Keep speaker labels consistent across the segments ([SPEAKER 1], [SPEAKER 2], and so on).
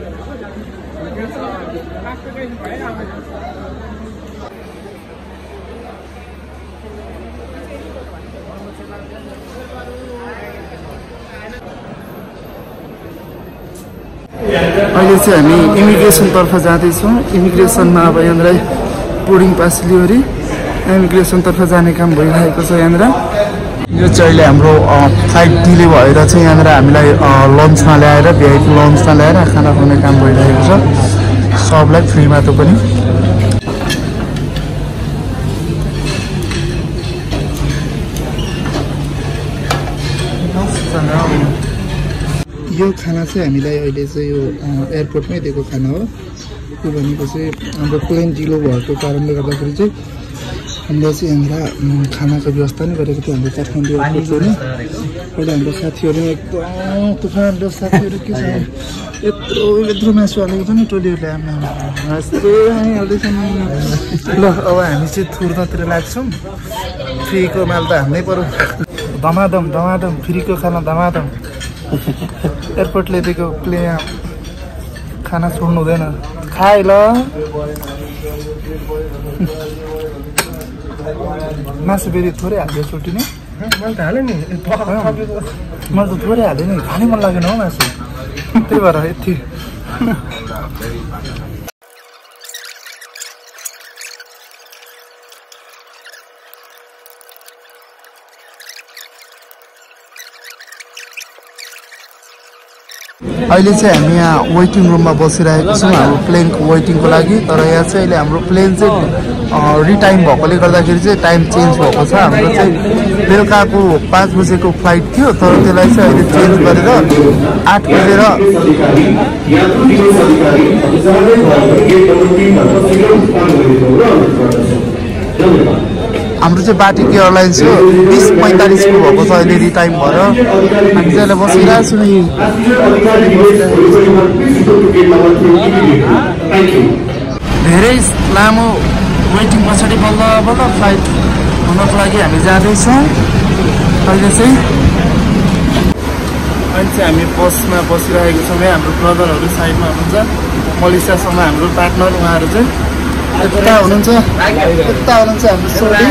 [SPEAKER 1] अहिले चाहिँ हामी इमिग्रेसनतर्फ जाँदैछौँ। इमिग्रेसनमा अब यहाँनिर बोर्डिङ पास लियो अरे इमिग्रेसनतर्फ जाने काम भइरहेको छ। यहाँनिर यो चाहिँ अहिले हाम्रो फ्लाइट डिले भएर चाहिँ यहाँनिर हामीलाई लन्चमा ल्याएर भिआइपी लन्चमा ल्याएर खाना खुवाउने काम भइरहेको छ सबलाई फ्रीमा त पनि। यो खाना चाहिँ हामीलाई अहिले चाहिँ यो एयरपोर्टमै दिएको खाना हो। यो भनेको चाहिँ हाम्रो प्लेन ढिलो भएको कारणले गर्दाखेरि चाहिँ हामीले चाहिँ यहाँनिर खानाको व्यवस्था नै गरेको थियो। हाम्रो काठमाडौँ एयरपोर्टमा अहिले हाम्रो साथीहरू एकदम तुफान साथीहरू के छ यत्रो मासु हालेको छ नि टोलीहरूले हाल्दैछन्। ल अब हामी चाहिँ थुर्नतिर लाग्छौँ। फ्रीको माल त हाल्नै पर्यो। धमाधम धमाधम फ्रीको खाना धमाधम। एयरपोर्टले दिएको प्लेन खाना छोड्नु हुँदैन। खाए ल मासु फेरि थोरै हाल्यो छुट्टिने। मैले त हालेँ नि मैले त थोरै हालेँ नि खानै मन लागेन हौ मासु त्यही भएर यति। अहिले चाहिँ हामी यहाँ वेटिङ रुममा बसिरहेको छौँ हाम्रो प्लेनको वेटिङको लागि। तर यहाँ चाहिँ अहिले हाम्रो प्लेन चाहिँ रिटाइम भएकोले गर्दाखेरि चाहिँ टाइम चेन्ज भएको छ। हाम्रो चाहिँ बेलुकाको 5 बजेको फ्लाइट थियो तर त्यसलाई चाहिँ अहिले चेन्ज गरेर 8 बजेर हाम्रो चाहिँ बाटिक एयरलाइन्स हो 20:45 को भएको छ अहिले रिटाइम भएर। हामी चाहिँ अहिले बसिरहेको छौँ। धेरै लामो वेटिङ पछाडि बल्ल बल्ल फ्लाइट हुनको लागि हामी जाँदैछौँ। अहिले चाहिँ हामी बसमा बसिरहेको छौँ। हाम्रो ब्रदरहरू साइडमा हुनुहुन्छ। मलेसियासँग हाम्रो पार्टनर उहाँहरू चाहिँ यता हुनुहुन्छ हाम्रो सोडी।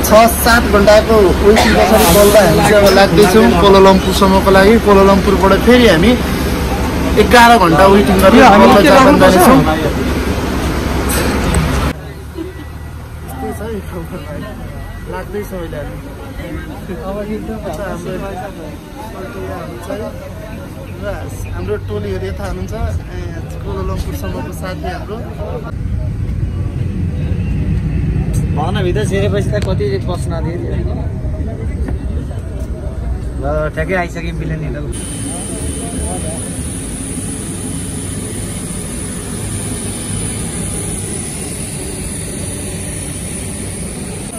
[SPEAKER 1] 6-7 घन्टाको वेटिङ पछाडि बल्ल हामी चाहिँ अब लाग्दैछौँ कोलालम्पुरसम्मको लागि। कोलालम्पुरबाट फेरि हामी 11 घन्टा वेटिङ गरेर जापान जानेछौँ। लाग्दैछ अहिले हाम्रो टोलीहरू यता हुनुहुन्छ। कोलालम्पुरसम्मको साथी हाम्रो
[SPEAKER 2] भनभित्र छिरेपछि त कति बस्न दियो ल ठ्याक्कै आइसक्यो प्लेन नि।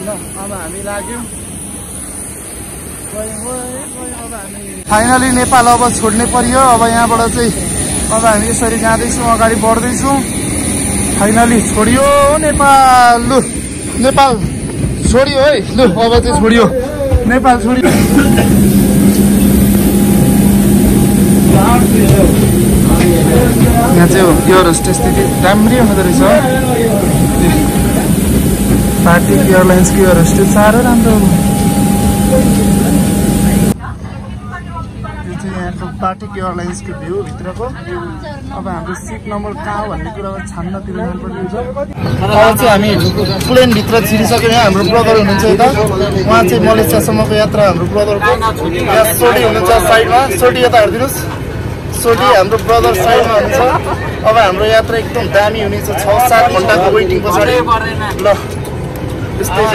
[SPEAKER 1] अब हामी लाग्यौँ। फाइनली नेपाल अब छोड्ने परियो। अब यहाँबाट चाहिँ अब हामी यसरी जाँदैछौँ अगाडि बढ्दैछौँ। फाइनली छोडियो नेपाल। लु नेपाल छोडियो है। लु अब चाहिँ छोडियो नेपाल छोडियो। यहाँ चाहिँ एयर होस्टेस त्यति राम्रै हुँदो रहेछ। बाटिक एयरलाइन्सको एयर होस्टेस साह्रो राम्रो। बाटिक एयरलाइन्सको भ्यू भित्रको। अब हाम्रो सिट नम्बर कहाँ हो भन्ने कुरा छान्नतिर जानुपर्ने हुन्छ। अब चाहिँ हामी प्लेनभित्र छिरिसक्यौँ। यहाँ हाम्रो ब्रदर हुनुहुन्छ यता। उहाँ चाहिँ मलेसियासम्मको यात्रा हाम्रो ब्रदरको। यहाँ सोडी हुनुहुन्छ साइडमा। सोडी यता हेरिदिनुहोस्। सोडी हाम्रो ब्रदर साइडमा हुनुहुन्छ। अब हाम्रो यात्रा एकदम दामी हुनेछ। 6-7 घन्टाको वेटिङ पछाडि ल यस्तै छ।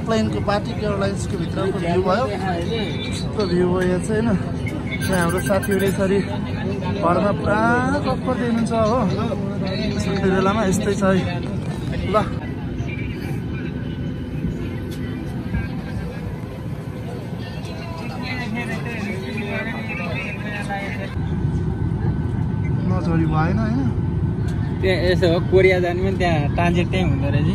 [SPEAKER 1] प्लेनको बाटिक एयरलाइन्सको भित्रको भ्यू भयो। यस्तो भ्यू भयो यहाँ चाहिँ होइन। यहाँ हाम्रो साथीहरू यसरी घरमा पुरा गफ गर्दै हुनुहुन्छ हो। छुट्टी बेलामा यस्तै छ है। ल नझोरी भएन होइन।
[SPEAKER 2] त्यहाँ यसो हो कोरिया जाने पनि त्यहाँ ट्रान्जिट टाइम हुँदो रहेछ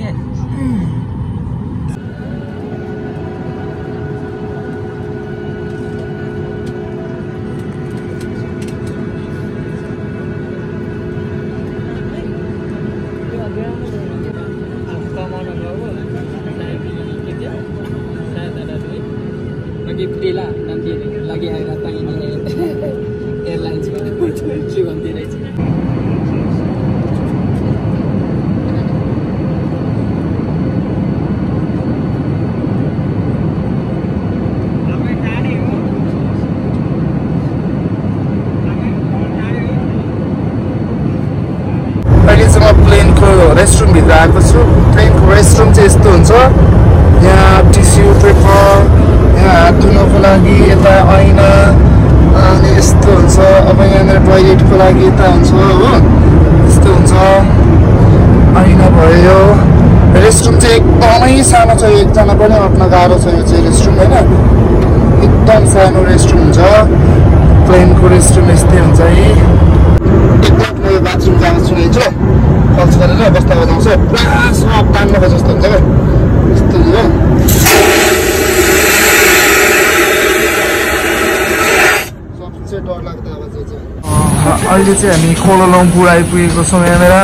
[SPEAKER 2] कि nanti lagi hari datang ini airlines ke ganti रहेछ
[SPEAKER 1] अहिलेसम्म प्लेनको रेस्टरुम भित्र आएको छु प्लेनको रेस्टरुम चाहिँ यस्तो हुन्छ यहाँ टिस्यु पेपर यहाँ हात धुनको लागि यता ऐना अनि यस्तो हुन्छ अब यहाँनिर टोइलेटको लागि यता हुन्छ हो यस्तो हुन्छ ऐना भयो रेस्टरुम चाहिँ एकदमै सानो छ एकजना पनि अट्न गाह्रो छ यो चाहिँ रेस्टरुम होइन एकदम सानो रेस्टरुम हुन्छ प्लेनको रेस्टरुम यस्तै हुन्छ है एकदम म बाथरुम जान सुनेछु पल्स गरेर अवस्था बजाउँछ पुरा सब तान्नको जस्तो हुन्छ क्या यस्तो हो सबसे डरलाग्दो आवाज अहिले चाहिँ हामी कोलालम्पुर आइपुगेको छौँ यहाँनिर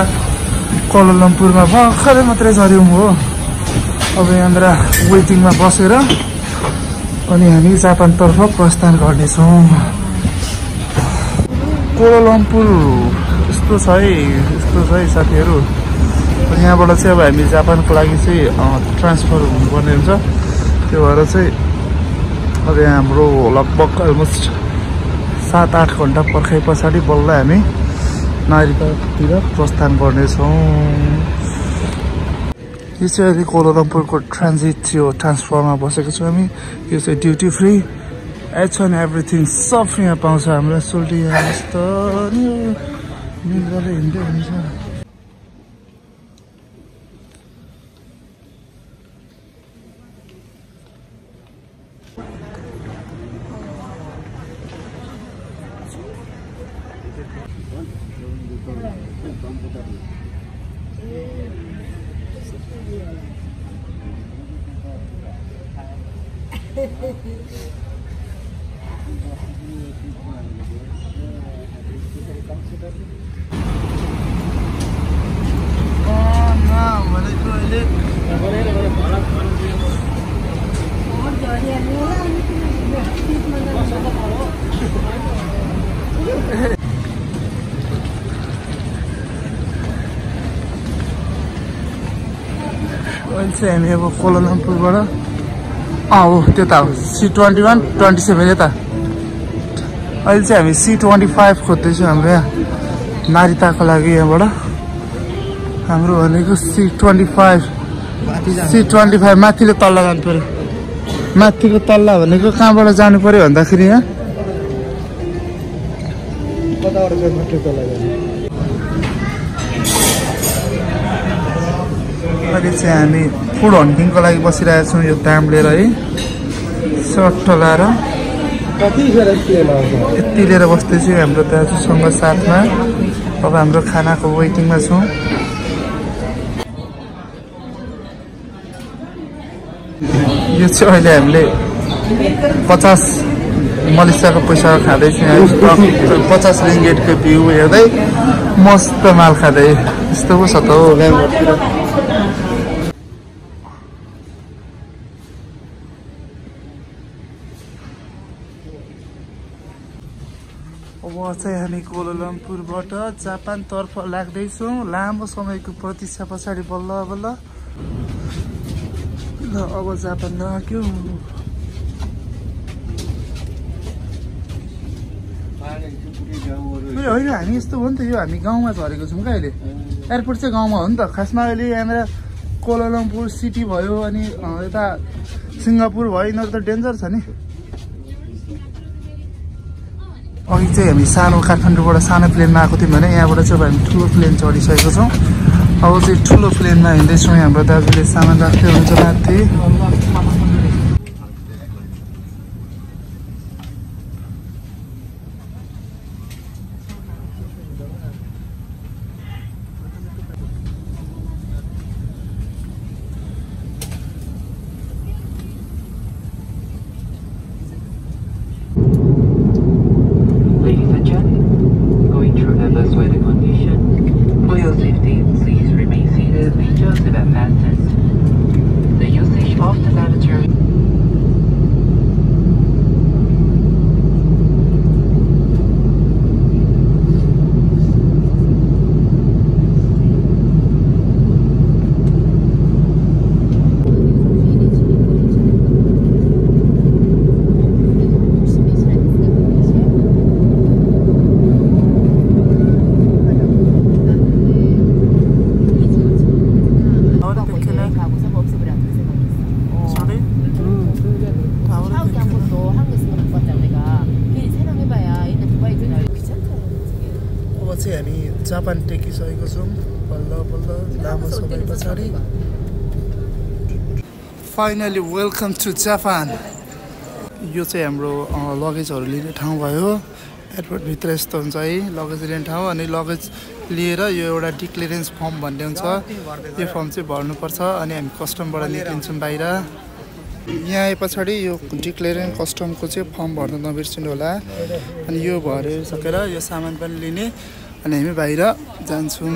[SPEAKER 1] कोलालम्पुरमा भर्खरै मात्रै झऱ्यौँ हो अब यहाँनिर वेटिङमा बसेर अनि हामी जापानतर्फ प्रस्थान गर्नेछौँ कोलालम्पुर यस्तो छ है साथीहरू यहाँबाट चाहिँ अब हामी जापानको लागि चाहिँ ट्रान्सफर हुनुपर्ने हुन्छ त्यो भएर चाहिँ अब यहाँ हाम्रो लगभग अलमोस्ट 7-8 घन्टा पर्खाइ पछाडि बल्ल हामी नारितातिर प्रस्थान गर्नेछौँ यो चाहिँ अहिले कोलालम्पुरको ट्रान्जिट थियो ट्रान्सफरमा बसेको छौँ हामी यो चाहिँ duty free each and everything सब यहाँ पाउँछ हाम्रो सोल्टी यहाँ यस्तो निन्द्राले हिँड्दै हुन्छ चाहिँ हामी अब कोलालम्पुरबाट हो त्यो त C21, 27 यता अहिले चाहिँ हामी C25 खोज्दैछौँ हाम्रो यहाँ नारिताको लागि यहाँबाट हाम्रो भनेको C25 माथिले तल्ला जानु पर्यो माथिको तल्ला भनेको कहाँबाट जानु पर्यो भन्दाखेरि यहाँ कताबाट चाहिँ माथिको तल्ला जानु अहिले चाहिँ हामी फुड हन्टिङको लागि बसिरहेको छौँ यो दाम लिएर है सर्ट लाएर यति लिएर बस्दैछु हाम्रो दाजुसँग साथमा अब हाम्रो खानाको वेटिङमा छौँ यो चाहिँ अहिले हामीले 50 मलेसियाको पैसा खाँदैछौँ 50 रिङ्गेटको भ्यू हेर्दै मस्त माल खाँदै यस्तो पो छ त हो अब चाहिँ हामी कोलालम्पुरबाट जापानतर्फ लाग्दैछौँ लामो समयको प्रतीक्षा पछाडि बल्ल बल्ल ल अब जापान लाग्यो होइन हामी यस्तो हो नि त यो हामी गाउँमा झरेको छौँ क्या अहिले एयरपोर्ट चाहिँ गाउँमा हो नि त खासमा अहिले यहाँनिर कोलालम्पुर सिटी भयो अनि यता सिङ्गापुर भयो यिनीहरू त डेन्जर छ नि अघि चाहिँ हामी सानो काठमाडौँबाट सानो प्लेनमा आएको थियौँ भने यहाँबाट चाहिँ अब हामी ठुलो प्लेन चढिसकेको छौँ अब चाहिँ ठुलो प्लेनमा हिँड्दैछौँ हाम्रो दाजुले सामान राख्दै हुन्छ माथि आइसकेको छौँ बल्ल बल्ल लामो समय पछाडि फाइनली वेलकम टु जापान यो चाहिँ हाम्रो लगेजहरू लिने ठाउँ भयो एयरपोर्टभित्र यस्तो हुन्छ है लगेज लिने ठाउँ अनि लगेज लिएर यो एउटा डिक्लेरेन्स फर्म भन्ने हुन्छ यो फर्म चाहिँ भर्नुपर्छ अनि हामी कस्टमबाट निक्लिन्छौँ बाहिर यहाँ आए पछाडि यो डिक्लेरेन्स कस्टमको चाहिँ फर्म भर्न नबिर्सिनु होला अनि यो भरिसकेर यो सामान पनि लिने अनि हामी बाहिर जान्छौँ